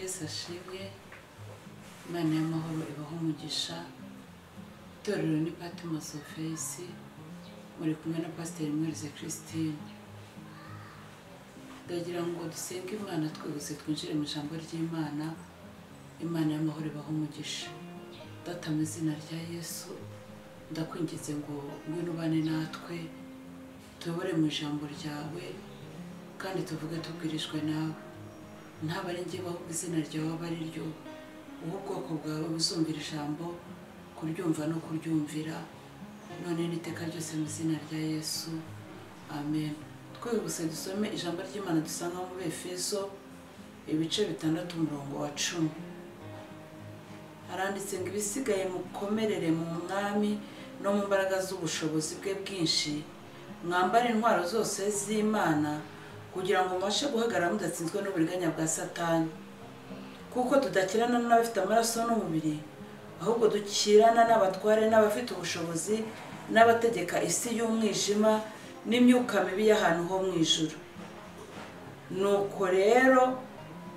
Yesu ashimwe, Imana y'amahoro ibahe umugisha. Itorero ni Patmos of Faith, muri kumwe na Pasiteri Mwirize Christine. Ndagira ngo dusenge Imana twihuse twinjire mu ijambo ry'Imana. Imana y'amahoro ibahe umugisha. Data, mu izina rya Yesu ndakwinginze ngo ngwino ubane natwe, tuyobore mu ijambo ryawe kandi tuvuge tubwirijwe nawe. Ntabwo ari njye ahubwo izina ryawe aba ari ryo, uwo ubwoko bwawe buzumvira ijambo, kuryumva no kuryumvira, none n'iteka ryose mu izina rya Yesu, amen. Twihuse dusome ijambo ry'Imana dusanga mu Efeso ibice 6 umurongo wa 10. Haranditse ngo ibisigaye mukomerere mu Mwami no mu mbaraga z'ubushobozi bwe bwinshi, mwambare intwaro zose z'Imana kugira ngo mubashe guhagarara mudatsinzwe n'uburiganya bwa Satani. Kuko tudakirana n'abafite amaraso n'umubiri, ahubwo dukirana n'abatware n'abafite ubushobozi n'abategeka isi y'umwijima n'imyuka mibi y'ahantu ho mu ijuru. Nuko rero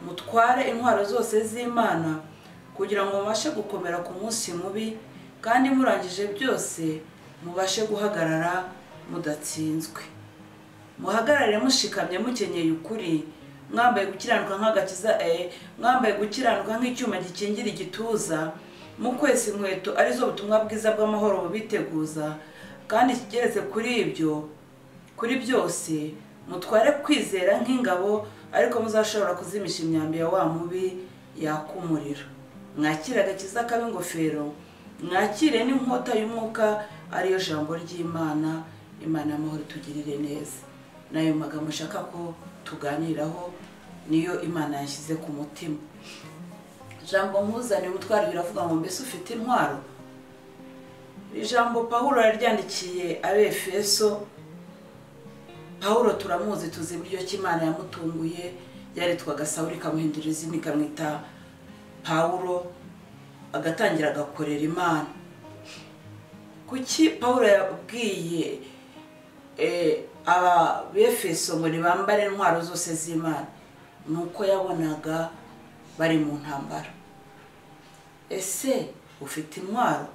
mutware intwaro zose z'Imana kugira ngo mubashe gukomera ku munsi mubi, kandi murangije byose mubashe guhagarara mudatsinzwe. Muhagarare mushikamye mukenyeye ukuri, mwambaye gukiranuka nk'agakiza, mwambaye gukiranuka nk'icyuma gikingira igituza, mukwesa inkweto arizo butumwa bwiza bw'amahoro bubiteguza, kandi kigeretse kuri ibyo, kuri byose mutware kwizera nk'ingabo, ariko muzashobora kuzimisha imyambi ya wa mubi yaka umuriro. Mwakire agakiza k'ab'ingofero, mwakire n'inkota y'umwuka ariyo jambo ry'Imana. Imana y'amahoro tugirire neza. Nayo magambo nshaka ko tuganiraho niyo Imana yashyize ku mutima. Ijambo nkuzaniye umutwaro biravuga ngo mbese ufite intwaro? Ijambo Pawulo yaryandikiye Abefeso. Pawulo turamuzi, tuzi uburyo ki Imana yamutunguye, yaritwaga Sawuli ikamuhindura izina ikamwita Pawulo, agatangira agakorera Imana. Kuki Pawulo yabwiye Abefeso ngo nibambare intwaro zose z'Imana? Nuko yabonaga bari mu ntambara. Ese ufite intwaro?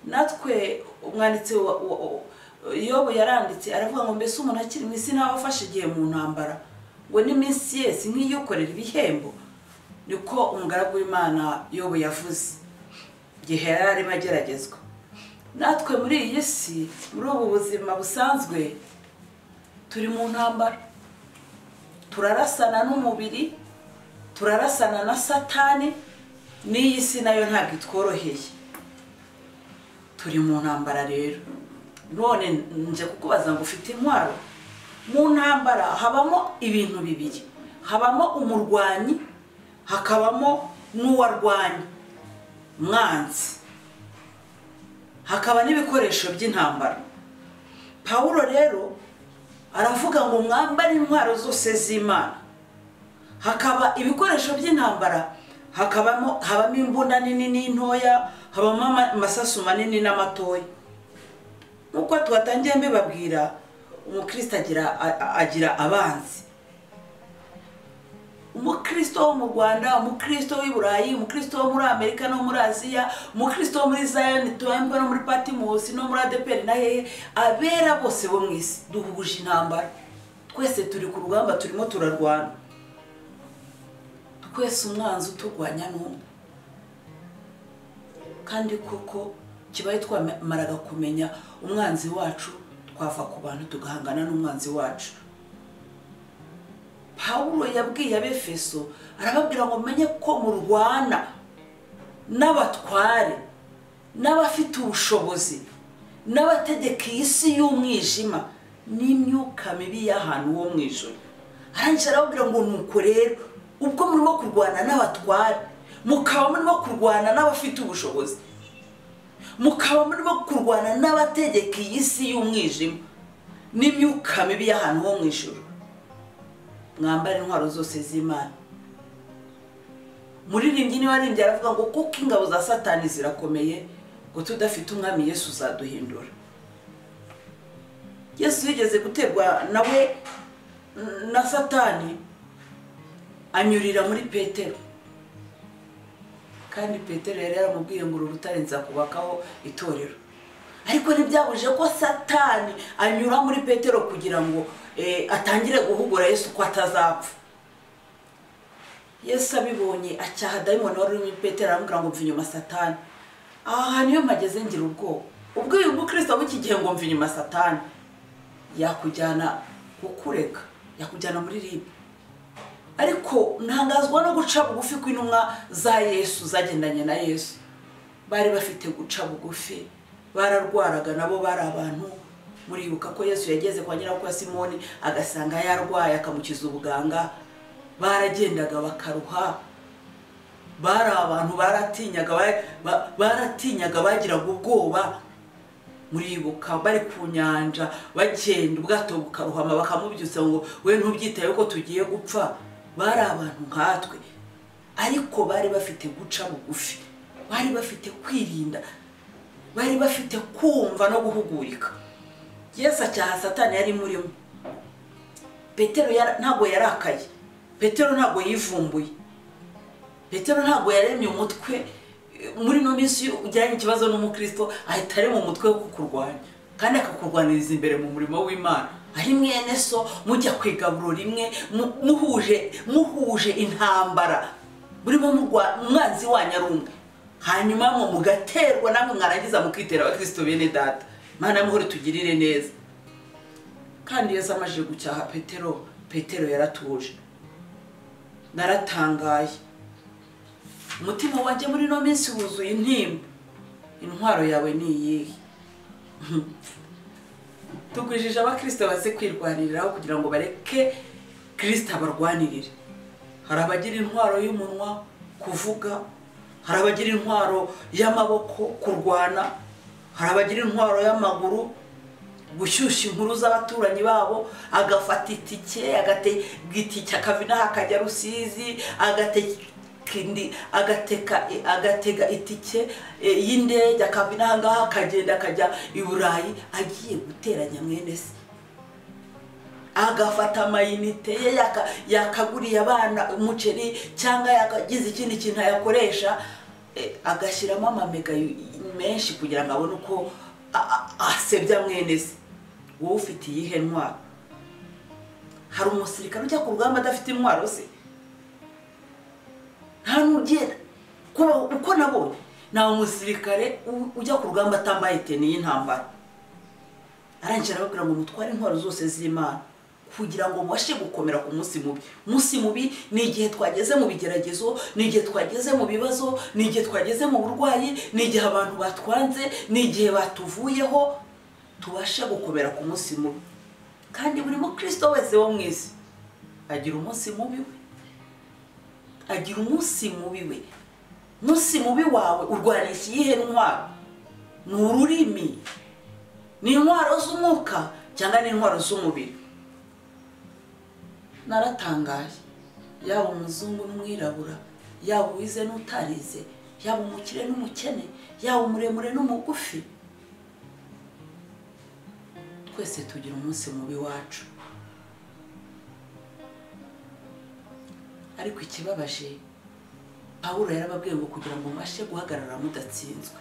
Natwe umwanditsi Yobu yaranditse aravuga ngo mbese umuntu akiri mu isi nawe afashe igihe mu ntambara, ngo n'iminsi ye si nk'iyukorera ibihembo. Niko umugaragu w'Imana Yobu yavuze igihe yari arimo ageragezwa. Natwe muri iyi si, muri ubu buzima busanzwe, turi mu ntambara. Turarasana n'umubiri, turarasana na Satani, n'iyi si nayo ntabwo itworoheye. Turi mu ntambara rero. None nje kukubaza ngo ufite intwaro? Mu ntambara habamo ibintu bibiri, habamo umurwanyi, hakabamo n'uwarwanya umwanzi, hakaba n'ibikoresho by'intambara. Pawulo rero aravuga ngo mwambare intwaro zose z'Imana. Hakaba ibikoresho by'intambara, hakabamo habamo imbunda nini n'intoya, habamo amasasu manini n'amatoya. Nkuko twatangiye mbibabwira, umukristo agira abanzi. Umukristo wo mu Rwanda, umukristo w'i Burayi, umukristo wo muri Amerika no muri Aziya, umukristo wo muri Zion Temple no muri Patmos no muri ADEPR na hehe, abera bose bo mu isi duhuje intambara. Twese turi ku rugamba, turimo turarwana. Twese umwanzi uturwanya n'umwe. Kandi koko kibaye twamaraga kumenya umwanzi wacu, twava ku bantu tugahangana n'umwanzi wacu. Pawulo yabwiye Abefeso arababwira ngo menye ko murwana n'abatware n'abafite ubushobozi n'abategeka iyi si y'umwijima n'imyuka mibi y'ahantu ho mu ijuru. Arangije arababwira ngo nuko rero ubwo murimo kurwana n'abatware, mukaba murimo kurwana n'abafite ubushobozi, mukaba murimo kurwana n'abategeka iyi si y'umwijima n'imyuka mibi y'ahantu ho mu ijuru, mwambare intwaro zose z'Imana. Muririmbyi niwe aririmbye aravuga ngo kuko ingabo za Satani zirakomeye, ngo tudafite umwami Yesu uzaduhindura. Yesu yigeze guterwa nawe na Satani, anyurira muri Petero. Kandi Petero yari yaramubwiye ngo uru rutare nzakubakaho itorero. Ariko ntibyabuje ko Satani anyura muri Petero kugira ngo atangire guhugura Yesu ko atazapfa. Yesu abibonye acyaha dayimoni wari uri muri Petero, aramubwira ngo mva inyuma Satani. Aha hantu iyo mpageze ngira ubwoba. Ubwo uyu mukristo w'iki gihe ngo mva inyuma Satani, yakujyana kukureka, yakujyana muri ribu. Ariko ntangazwa no guca bugufi kw'intumwa za Yesu zagendanye na Yesu. Bari bafite guca bugufi, bararwaraga nabo bari abantu. Muribuka ko Yesu yageze kwa nyirakuru Simoni agasanga yarwaye akamukiza ubuganga. Baragendaga bakaruha, bari abantu baratinya, baratinya, bagiraga ubwoba. Muribuka bari ku nyanja bagenda, ubwato bukaruhama, bakamubyutsa ngo we ntubyitaye ko tugiye gupfa. Bari abantu nkatwe, ariko bari bafite guca bugufi, bari bafite kwirinda, bari bafite kumva no guhugurika. Yesu acyaha Satani yari murimo. Petero ntabwo yarakaye, Petero ntabwo yivumbuye, Petero ntabwo yaremye umutwe. Muri ino minsi iyo ugiranye ikibazo n'umukristo, ahita arema umutwe wo kukurwanya, kandi akakurwaniriza imbere mu murimo w'Imana. Ari mwene so, mujya ku igaburo rimwe, muhuje intambara, burimo umwanzi wanyu ari umwe, hanyuma mu mugaterwa namwe, mwarangiza mukitera abakristo bene data. Mana y'amahoro tugirire neza. Kandi Yesu amajije gucyaha Petero, Petero yaratuje. Naratangaye, umutima wanjye muri ino minsi wuzuye intimba. Intwaro yawe ni iyihe? Tugwijije abakristo baze kwirwaniriraho kugira ngo bareke Kristo abarwanirire. Hari abagira intwaro y'umunwa, kuvuga, hari abagira intwaro y'amaboko, kurwana, hari abagira intwaro y'amaguru, gushyushya inkuru z'abaturanyi babo, agafata itike, agatega itike akava inaha akajya Rusizi, agatega itike y'indege akava inaha ngaha akagenda akajya i Burayi agiye guteranya mwene se, agafata amayinite ye yakaguriye abana umuceri cyangwa yakagize ikindi kintu ayakoresha, agashyiramo amamega menshi kugira ngo abone uko asebya mwene se. Wowe ufite iyihe ntwaro? Hari umusirikare ujya ku rugamba adafite intwaro se? Nta n'ugenda kuba uko nabonye, nta musirikare ujya ku rugamba atambaye tenue y'intambara. Arangije arababwira ngo mutware intwaro zose z'Imana kugira ngo mubashe gukomera ku munsi mubi. Umunsi mubi ni igihe twageze mu bigeragezo, ni igihe twageze mu bibazo, ni igihe twageze mu burwayi, ni igihe abantu batwanze, ni igihe batuvuyeho. Tubashe gukomera ku munsi mubi. Kandi buri mukristo wese wo mu isi agira umunsi mubi we, agira umunsi mubi we. Umunsi mubi wawe urwanisha iyihe ntwaro? Ni ururimi, ni intwaro z'umwuka, cyangwa ni intwaro z'umubiri? Naratangaye, yaba umuzungu n'umwirabura, yaba uwize n'utarize, yaba umukire n'umukene, yaba umuremure n'umugufi, twese tugira umunsi mubi wacu. Ariko ikibabaje, Pawulo yarababwiye ngo kugira ngo mubashe guhagarara mudatsinzwe.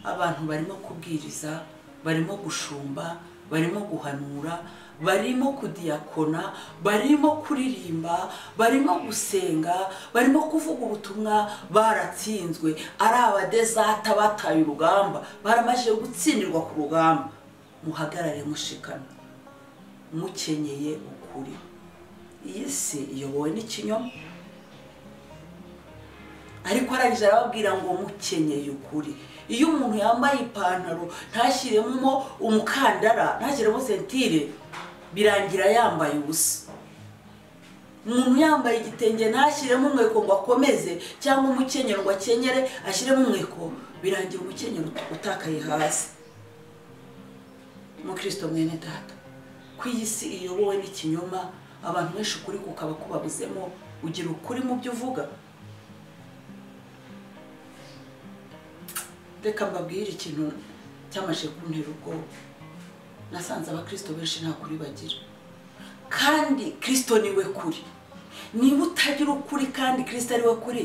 Abantu barimo kubwiriza, barimo gushumba, barimo guhanura, barimo kudiyakona, barimo kuririmba, barimo gusenga, barimo kuvuga ubutumwa, baratsinzwe, ari abadezata bataye urugamba, baramaze gutsindirwa ku rugamba. Muhagarare mushikamye, mukenyeye ukuri. Iyi si iyobowe n'ikinyoma. Ariko arangije arababwira ngo mukenyeye ukuri. Iyo umuntu yambaye ipantaro ntashyiremo umukandara, ntashyiremo ceinture, birangira yambaye ubusa. Umuntu yambaye igitenge ntashyiremo umweko ngo akomeze, cyangwa umukenyero ngo akenyere ashyiremo umweko, birangira umukenyero utakaye hasi. Mukristo mwene data, ku iyi si iyobowe n'ikinyoma, abantu benshi ukuri kukaba kubabuzemo, ugira ukuri mu byo uvuga? Reka mbabwire ikintu cyamaze kuntera ubwoba. Nasanze abakristo benshi nta kuri bagira, kandi Kristo niwe kuri. Niba utagira ukuri kandi Kristo ari we kuri,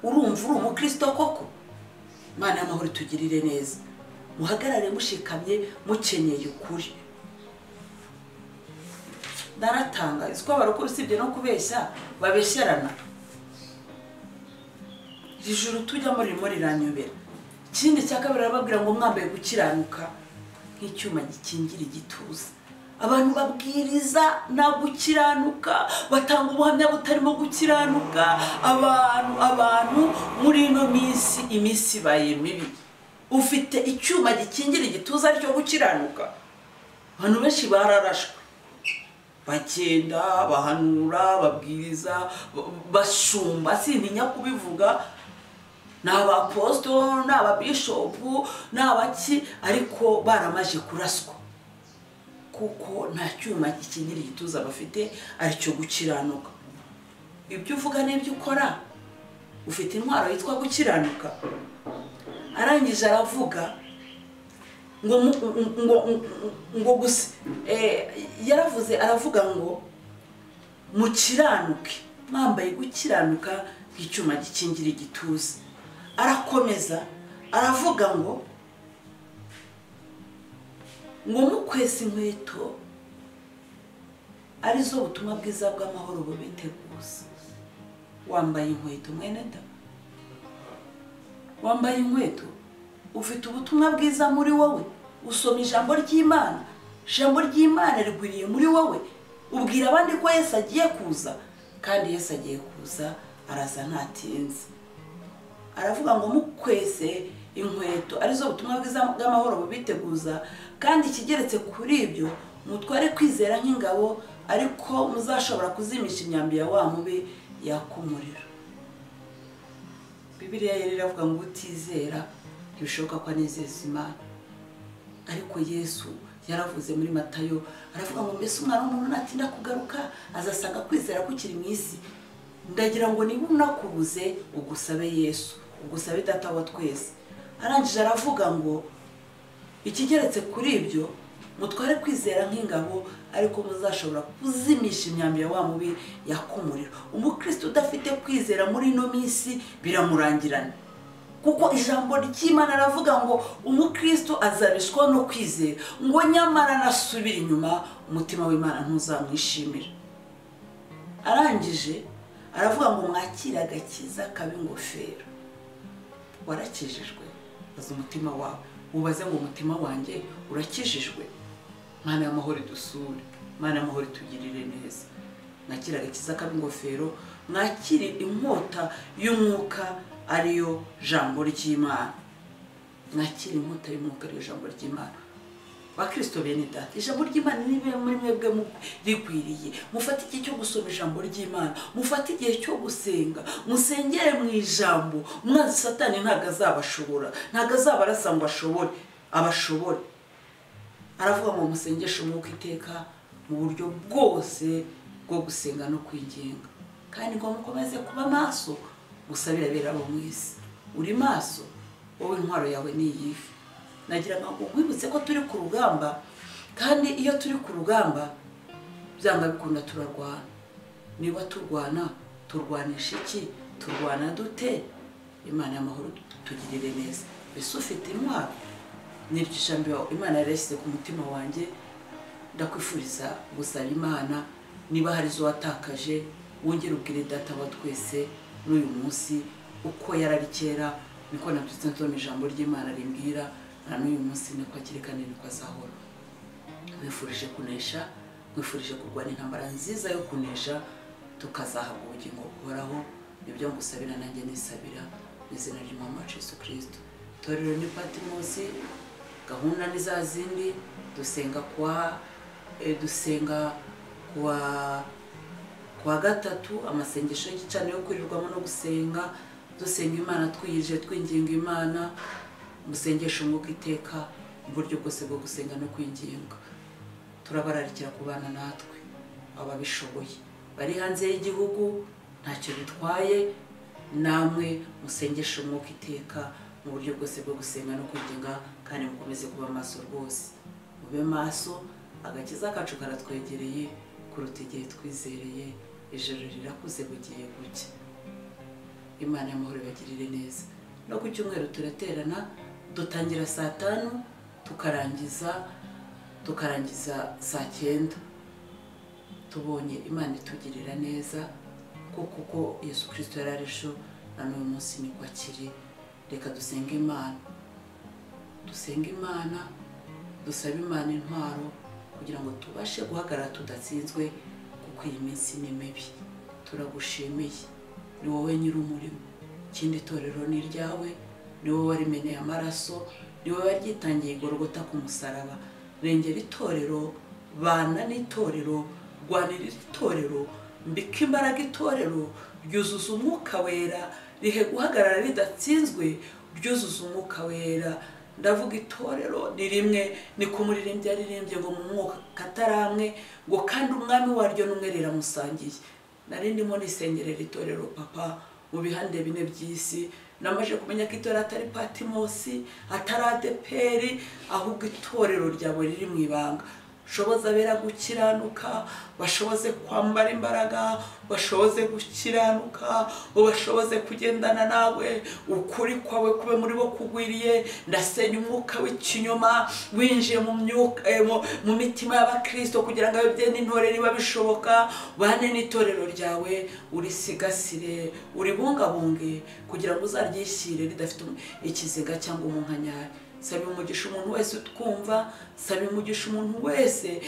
Urumva uri umukristo koko? Imana y'amahoro itugirire neza. Muhagarare mushikamye, mukenyeye ukuri. Ndaratanga isiko abarokore usibye no kubeshya babeshyerana. Iri juru tujyamo ririmo riranyobera. Ikindi cya kabiri arababwira ngo mwambaye gukiranuka nk'icyuma gikingira igituza. Abantu babwiriza nta gukiranuka, batanga ubuhamya butarimo gukiranuka. Abantu muri ino minsi, iminsi ibaye mibi. Ufite icyuma gikingira igituza aricyo gukiranuka. Abantu benshi bararashwe, bagenda bahanura, babwiriza, bashumba, sintinya kubivuga, ni abaposito, ni ababishopu, ni abaki, ariko baramaje kuraswa kuko nta cyuma gikingira igituza bafite aricyo gukiranuka. Ibyo uvuga n'ibyo ukora, ufite intwaro yitwa gukiranuka. Arangije aravuga ngo gusa yaravuze, aravuga ngo mukiranuke, mwambaye gukiranuka nk'icyuma gikingira igituza. Arakomeza aravuga ngo mukwese inkweto arizo ubutumwa bwiza bw'amahoro bubiteguza. Wambaye inkweto mwene da, wambaye inkweto, ufite ubutumwa bwiza muri wowe, usoma ijambo ry'Imana, ijambo ry'Imana rigwiriye muri wowe, ubwira abandi ko Yesu agiye kuza, kandi Yesu agiye kuza, araza ntatinze. Aravuga ngo mukwese inkweto arizo ubutumwa bwiza bw'amahoro bubiteguza, kandi ikigeretse kuri ibyo mutware kwizera nk'ingabo, ariko muzashobora kuzimisha imyambi ya wa mubi yakumurira. Bibiliya yari iravuga ngo utizera ntibishoboka ko anezeza Imana. Ariko Yesu yaravuze muri Matayo, aravuga ngo mbese umwana w'umuntu natinda kugaruka azasanga kwizera kukiri mu isi. Ndagira ngo niba unakubuze ugusabe Yesu, ugusabe Data wa twese. Arangije aravuga ngo ikigeretse kuri ibyo mutware kwizera nk'ingabo, ariko muzashobora kuzimisha imyambi ya wa mubi yakumurira. Umukristo udafite kwizera muri ino minsi biramurangirana, kuko ijambo ry'Imana aravuga ngo umukristo azabishwa no kwizera, ngo nyamara nasubira inyuma umutima w'Imana ntuzamwishimira. Arangije aravuga ngo mwakire agakiza kabe ingofero. Warakijijwe, baza umutima wawe, ubaze ngo umutima wanjye urakijijwe. Mana y'amahoro dusure, Mana y'amahoro tugirire neza. Mwakire agakiza kabe ingofero, mwakire inkota y'umwuka ariyo jambo ry'Imana. Mwakire inkota y'umwuka ariyo jambo ry'Imana. Bakristo bene data, ijambo ry'Imana nibe muri mwebwe rikwiriye. Mufate igihe cyo gusoma ijambo ry'Imana, mufate igihe cyo gusenga, musengere mu ijambo. Umwanzi Satani ntabwo azabashobora, ntabwo azabarasa ngo ashobore, abashobore. Aravuga ngo musengeshe umwuka iteka mu buryo bwose bwo gusenga no kwinginga, kandi ngo mukomeze kuba maso, gusabira abera bo mu isi. Uri maso, wowe intwaro yawe ni iyihe? Nagira ngo nkwibutse ko turi ku rugamba, kandi iyo turi ku rugamba byanga bikunda turarwana. Niba turwana, turwanisha iki? Turwana dute? Imana y'amahoro tugirire neza. Mbese ufite intwaro? Niryo jambo Imana yarashyize ku mutima wanjye. Ndakwifuriza gusaba Imana, niba hari zo watakaje wongere ubwire Data wa twese n'uyu munsi uko yarari kera, niko nabyutse nsoma ijambo ry'Imana rimbwira na n'uyu munsi niko akiri kandi niko azahora. Nkwifurije kunesha, nkwifurije kurwana intambara nziza yo kunesha, tukazahabwa ubugingo buhoraho. Nibyo ngusabira nanjye nisabira mu izina ry'Umwami wacu Yesu Kristo. Itorero ni Patimosi, gahunda ni za zindi, dusenga kuwa gatatu, amasengesho y'igicaniro yo kwirirwamo no gusenga, dusenga Imana twiyije, twinginga Imana, musengesho umwuka iteka mu buryo bwose bwo gusenga no kwinginga. Turabararikira kubana natwe ababishoboye bari hanze y'igihugu, ntacyo bitwaye, namwe musengeshe umwuka iteka mu buryo bwose bwo gusenga no kwinginga, kandi mukomeze kuba maso rwose. Mube maso, agakiza kacu karatwegereye kuruta igihe twizereye. Ijoro rirakuze bugiye gucya. Imana y'amahoro ibagirire neza. No ku cyumweru turaterana, dutangira saa 5 tukarangiza saa 9. Tubonye Imana itugirira neza, kuko Yesu Kristo yari ejo na n'uyu munsi niko akiri. Reka dusenge Imana, dusenge Imana, dusabe Imana intwaro kugira ngo tubashe guhagarara tudatsinzwe, kuko iyi minsi ni mibi. Turagushimiye, ni wowe nyir'umurimo, ikindi torero ni iryawe, ni wowe warimeneye amaraso, ni wowe waryitangiye igorogota ku musaraba. Rengera itorero, bana n'itorero, rwanirira itorero, mbika imbaraga itorero, ryuzuza umwuka wera, rihe guhagarara ridatsinzwe, ryuzuza umwuka wera. Ndavuga itorero ni rimwe, ni ko umuririmbyi yaririmbye ngo mu mwuka kataramwe, ngo kandi umwami waryo n'umwe riramusangiye. Nari ndimo nisengerera itorero papa mu bihande bine by'isi, namaze kumenya ko itorero atari Patimosi, atari ADEPR, ahubwo itorero ryawe riri mu ibanga. Shoboza abera gukiranuka, bashoboze kwambara imbaraga, bashoboze gukiranuka, ubashoboze kugendana nawe, ukuri kwawe kube muri bo kugwiriye. Ndasenya umwuka w'ikinyoma winjiye mu myuka mu mitima y'abakristo, kugira ngo ababyeyi n'intore niba bishoboka bane n'itorero ryawe, urisigasire, uribungabunge, kugira ngo uzaryishyire ridafite ikiziga cyangwa umunkanyari. Saba umugisha umuntu wese utwumva, saba umugisha umuntu wese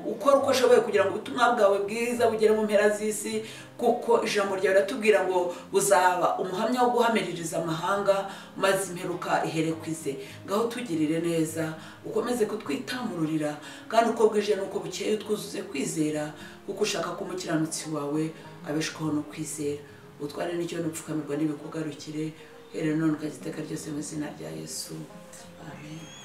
ukora uko ashoboye kugira ngo ubutumwa bwawe bwiza bugere mu mpera z'isi, kuko ijambo ryawe riratubwira ngo uzaba umuhamya wo guhamiririza amahanga, maze imperuka iherekwize. Ngaho tugirire neza, ukomeze kutwitamururira, kandi uko bwije n'uko bukeye twuzuze kwizera, kuko ushaka ko umukiranutsi wawe abeshwaho no kwizera. Utware n'icyo n'upfukamirwa n'ibikugarukire, here none ukagiteka ryose mu izina rya Yesu. Amen.